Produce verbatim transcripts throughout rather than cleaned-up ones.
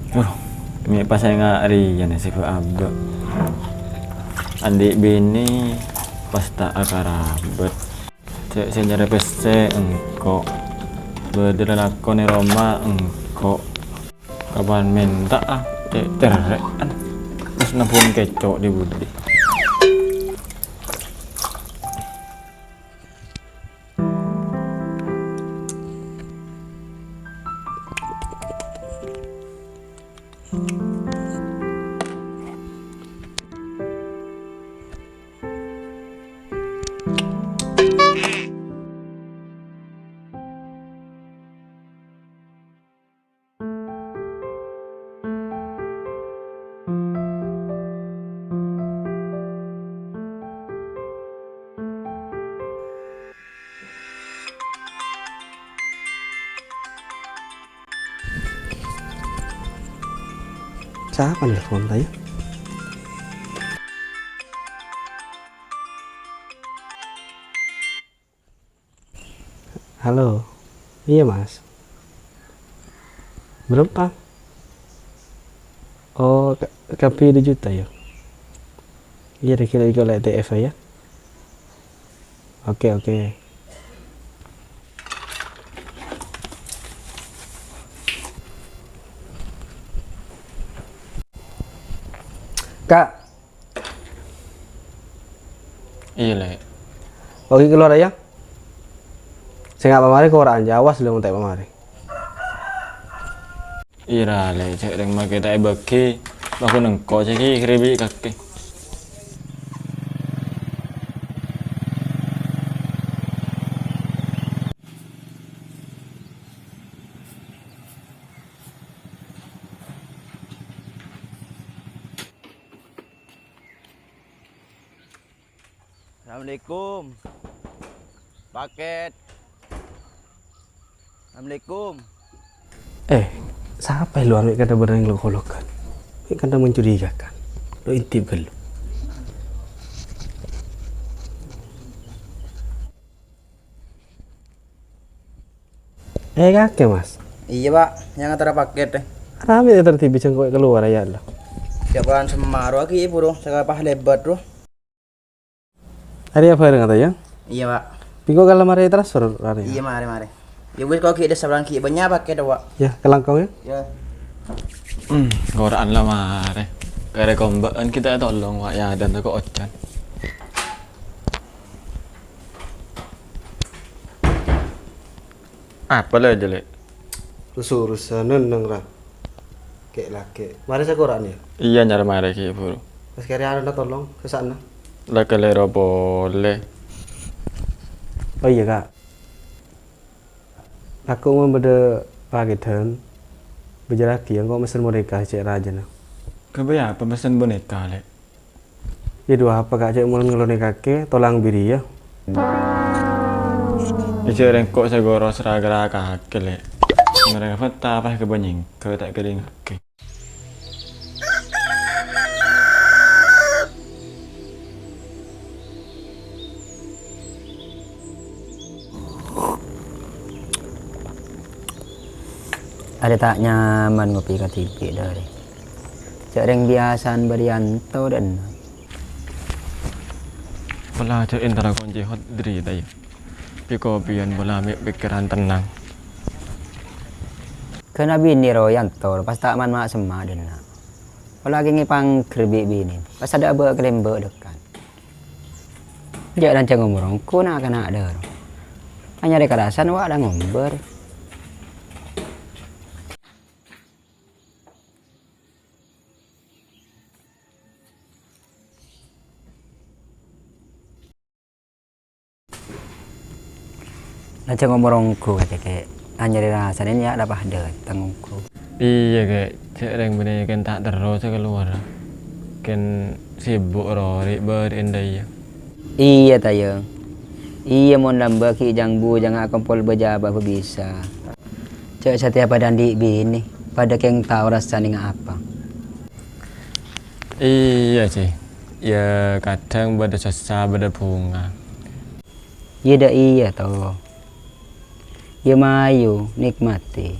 Duh, mè' pas enga' rèya nè sè bâ'-abâ'. Andi' binè pas ta' akarabât. Cè' sè nyarè pèssè engko'. Bâdâ lalakon è roma engko'. Kapan mènta'a, cè' cerrè'an. Terros nebbhun kèco' è budi. Sapa nelpon ta' iyâ? Halo. Iyâ, Mas. Bârâmpa? Oh, ka-, kabbhi dua juta, yâ? Iyâ, dâgghi' la èkol è A T M, yâ? Oke, oke. Ka', Iyâ, Lè'. Oke, kalowar, yâ. Sènga' pamarè kora'an, jhâ' awas lè' mon ta' pamarè. Iyâ ra, Lè', jhâ' rèng makè ta' èbâghi, bâkto engko' jhâ' ghi' ghârâbi' kakè. Assalamualaikum. Paket. Assalamualaikum. Eh, sapa è lowar mè' kadhâ' bârâng lok-olokan? Mè' kadhâ' mencurigakan. Lo intip ghâllu. Eh, kakè, Mas. Iyâ, Pak. Nyang ngatara paket, eh. Ramè ta' tertib, jhâ' engko' kalowar, yâ Allah. Jhâ' polana semma' rowa ghi' buru, sè pas lèbât rowa. Arèya bhâreng ta' iyâ? Iyâ, Pak. Bi' engko' kala marè transfer, arèya? Iyâ, marè, marè. Yâ wis, kok ghi' dâ' sablang ghi' bânnya' paket, Pak. Yâ, kalangkong, yâ? Yâ. Hmm, kora'an la marè. Karè komba'an kita tolong, Pak, yâ, dan tako' ojan. Apa la, Jhâ', Lè'? Urusan neng ra. Kè'-lakè'. Marè sakora'an, yâ? Iyâ, nyar marè ghi' buru. Pas karè anu, tolong, sè sa'na. La kalèro polè. Oh iyâ, Ka'. Tako' mon bâdâ pakèdhân, bâjârraghi, engko' messen boneka cè' rajâna. Ghâbây apa messen boneka, Lè'? Yâ, dhu apa, Ka', cè' mon ngelonè kakè, tolang biri, yâ. Ijâ rèng engko' sè goro sra-ghârâ kakè, Lè'. Mèrèng apa ta' pas kabânnyèng, ghâ' ta' kèdingngaghi. Arè ta' nyaman ngopi kadhibi' dâri. Jhâ' rèng biyasana bâriyanto dâ' enna'. Pola jhâ' entara konci hot dri ta' iyâ. Pi-kopiyan pola mè' pèkkèran tennang. Ghâna binè rowa èyantor, pas ta' man-, ma'-semma' dâ' enna'. Pola kèngèng pangghâr bi' binè, pas adâ' bâ' kalèmbâ' dâkan. Jhâ' lanjhâng omor ongghu na'-kana' dâ' rowa. Anyarè karasan wa' la ngombâr. Lanjhâng omor ongghu, Kè'. Anyarè rasanè ya la pas dâteng ongghu. Iyâ, Kè'. Jhâ' rèng binè kèng ta' terro sè kalowar. Kèng sibuk rowa rè' bâri'na dâ' iyâ. Iyâ, Tayâng. Iyâ, mon lambâ' ghi' jâng-bujangnga akompol bâjâ bâ' bisa. Jhâ' satèya padâ andi' binè, padâ kèng tao rasanè nga' apa. Iyâ, Cè. Ya, kadhâng bâdâ sossa, bâdâ bhunga. Iyâ, dâ' iyâ, To. Iyâ, mayu nèkmatè.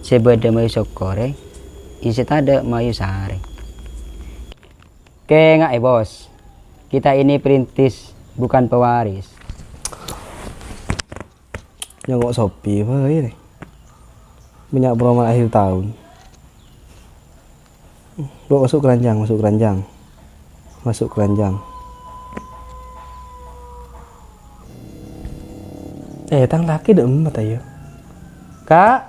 Sè bâdâ mayu sokkorè, iyâ sè tadâ' mayu sarè. Kèngaè, Bos. Kita ini perintis, bukan pewaris. Nyongngo' sopi bhâi, rè. Bânnya' promo akhir taon. Lo, masuk keranjang, masuk keranjang. Masuk keranjang. Eh, tang lakè dâ' emma, yâ. Ka'.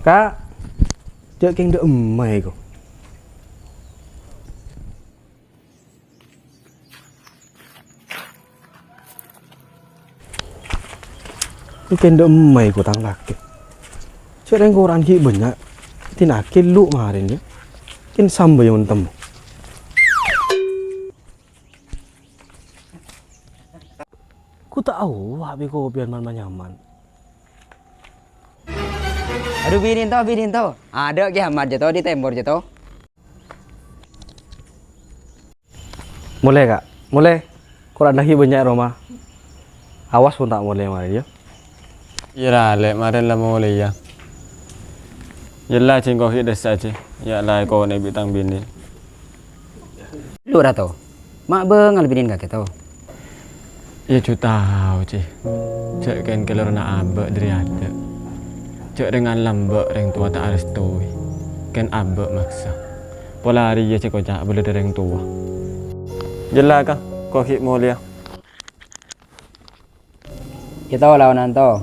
Ka'. Jhâ' kèng dâ' emma, ko. Kèng dâ' emma, ko, tang lakè. Cè' rèng koran ghi' bânnya'. Dinaghi lu marèn, yâ. Kèng sambâ yâ ontem. Ku ta' awa bi' kopèyan man-manyaman. Adu, binèn to, binèn to. Adâ' Kè Ahmad jâ to, di tembor jâ to. Molè, Ka'. Molè. Korana ghi' bânnya' è roma. Awas pon ta' molè marè, yâ. Iyâ, ra, Lè', marèn la molè, yâ. Yella, jhâ' engko' ghi' dâssa, jhâ'. Yâ, la èkonè' bi' tang binè. Lu, Rato. Ma' bângal binèn kakè, To. Iyâ, jhâ' tao, Ci. Jhâ' kèng kalorona abâ' dâri adâ'. Jhâ' rèng alambâ' rèng towa ta' arèstowè. Kèng abâ' maksa. Pola arèya sè koca' bâlâ dâri rèng towa. Jella, Ka', ko' ghi' molèya. Yâ, To, laonan, To.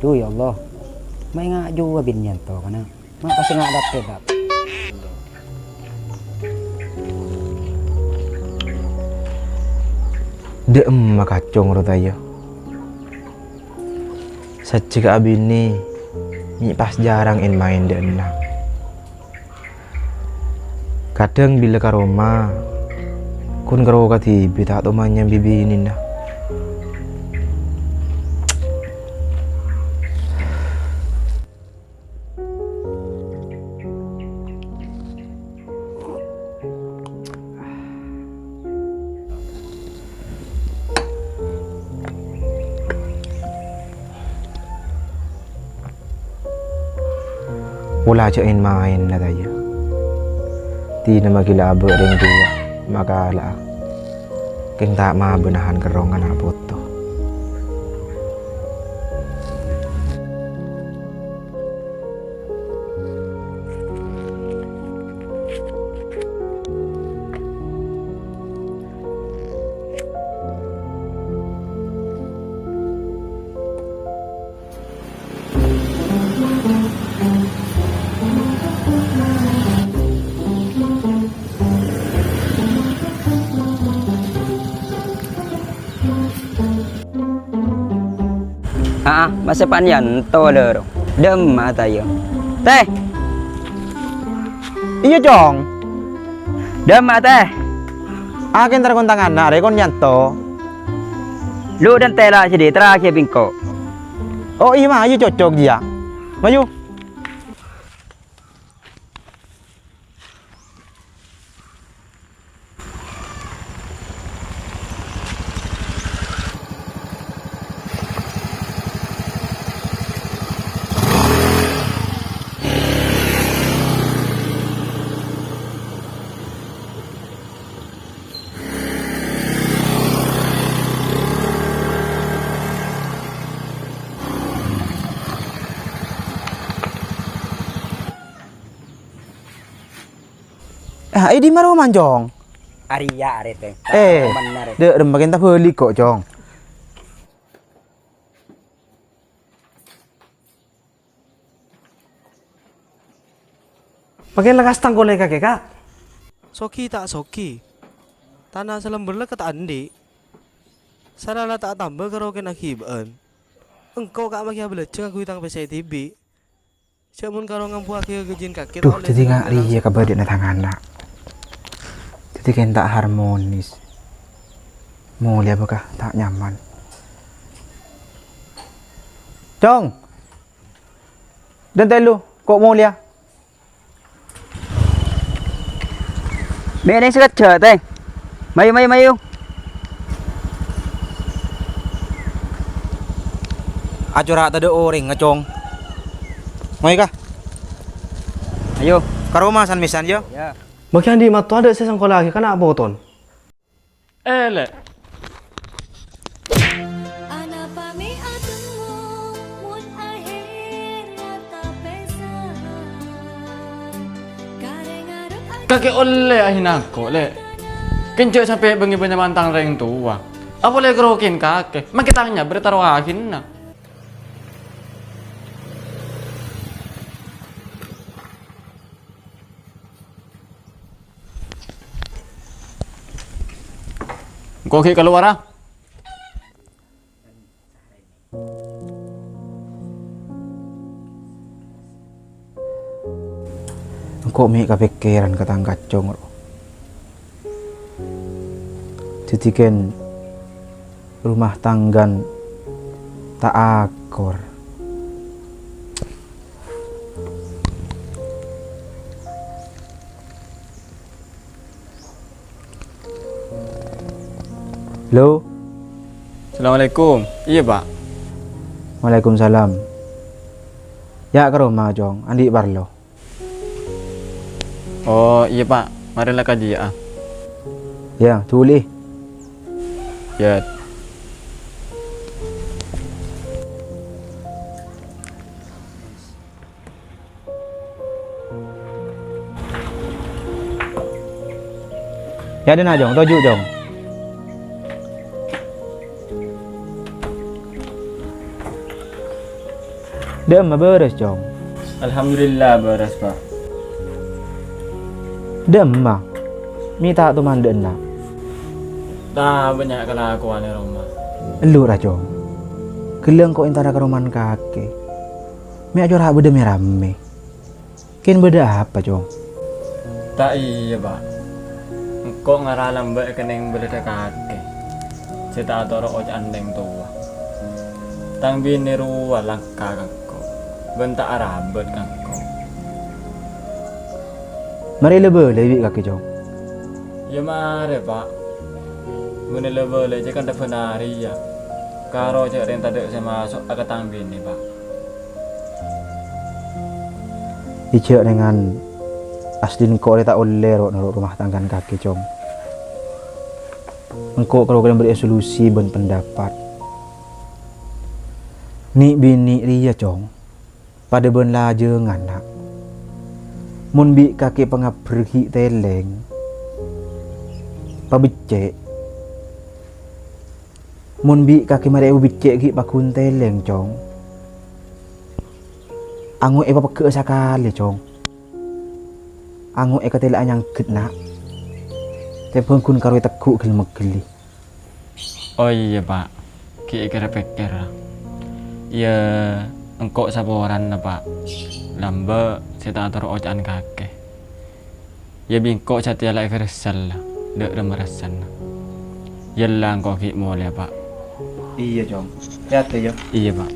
Duh, ya Allah. Ma' enga' jhuwa binèyan, To, kana'. Ma' pas enga' dâp-kedâp. Dâ' emma kacong ro ta' iyâ. Sajjhegghâ abinè, mè' pas jhârâng en-maen dâ' enna'. Kadhâng bilâ ka roma, ghun karo kadhibi' ta' toman nyambi binèna. Pola jhâ' en-maen la ta' iyâ. Dinah maghi la abâ' rèng towa, makala'a. Kèng ta' mabâ nahan kerrong ana' poto. Aa, masè pan Yanto, lho. Dâ' emma ta' iyâ? Tè! Iyâ, Cong. Dâ' emma, Tè? Akèntar kon tang ana' rè, kon Yanto. Lu dântè la sèdhi, terakhir bingko. Oh, iyâ, mayu cocok jiyâ. Mayu. Eh, è dimma roma, Cong? Arèya arè, Tè. Eh, bener. Dâ' remma kèng ta' bâli ko', Cong. Pakè lekkas tang kolè kakè, Ka'. Sogi ta' sogi. Tana salembellâ ka ta' andi'. Sara la ta' atamba karo kèng aghibâ'ân. Engko' Ka' maghi abâlâjâ ngangghuy tang pèssè dhibi'. Jhâ' mon karo ngambuwâghi ghâjhin kakè. Duh, ta' ollè dhâddhi nga' rèya kabâdâ'ânna tang ana'. Dhâddhi kèng ta' harmonis. Molèya bâkal ta' nyaman. Cong! Dântè lu, ko' molèya. Mè' neng sakejjhâ', Teng. Mayu, mayu, mayu. Acora' tadâ' orèngnga, Cong. Ngoy, ka. Ayo. Ka roma san-mèsan, yâ. Yâ. Bâgi andi' matto adâ' sè sengkola lagi kana' poton. Èlè'. Anapa mè' atemmo mon ahèrra tapèsa? Karè ngarep Kakè ollè ahinako, Lè'. Kèng jhâ' sampè' bângè bânnya' mantang rèng towa. Apolè ghârokèn kakè, makè tang nyabâr taro ahinna. Engko' ghi' kalowara. Engko' mè' kapèkkèran ka tang kacong, ro. Dhâddhi kèng rumah tanggan ta' akor. Halo? Assalamualaikum. Iyâ, Pak. Waalaikumsalam. Yâ', ka roma, Cong. Andi' parlo. Oh, iyâ, Pak. Marè la kajiyâ. Yâ, dhuli. Yâ. Yâ, dinna, Cong. Toju', Cong. Dâ'emma bârâs, Cong? Alhamdulillah, bârâs, Pak. Dâ'emma? Mè' ta' toman dâ' enna'? Ta' bânnya' kalakowan è roma. Ellu ra, Cong. Ghellâ' engko' entara ka romana kakè. Mè' acora' bâdâ mè-rammè. Kèng bâdâ apa, Cong? Ta' iyâ, Pak. Engko' ngara lambâ' kennèng bâlâdhâ kakè sè ta' atoro' oca'an rèng towa. Tang binè rowa langka ka engko', bân ta' arabât ka engko'. Marè la bâlâi bi' kakè, Cong. Yâ marè, Pak. Mon la bâlâi jhâ' kantha bân arèya. Karo jhâ' rèng tadâ' sè maso' ka tang binè, Pak. Ijhâ' nèngan asli engko' rè ta' ollè ro-noro' rumah tanggan kakè, Cong. Engko' karo kèng bârri'â solusi bân pendapat. Nè'-binè' rèya, Cong, padâ bân lajânganna. Mon bi' kakè pangabbher ghi' tèlèng, pabeccè'. Mon bi' kakè marè èpabeccè' ghi' pagghun tèlèng, Cong. Ango' èpapegghâ'â sakalè, Cong. Ango' èkatèla'a nyangghât, na'. Tèmbhâng ghun karo ètegghu' ghel-megghellè. Oh iyâ, Pak. Ghi' èkèr-pèkkèr. Iyâ, engko' saporana, Pak. Lambâ' sè ta' atoro' oca'an kakè. Yâ bi' engko' satèya la èfersal dâ' rem-ressanna. Yâ la engko' ghi' molèya, Pak. Iyâ, Cong. Yâ, tè, yâ. Iyâ, Pak.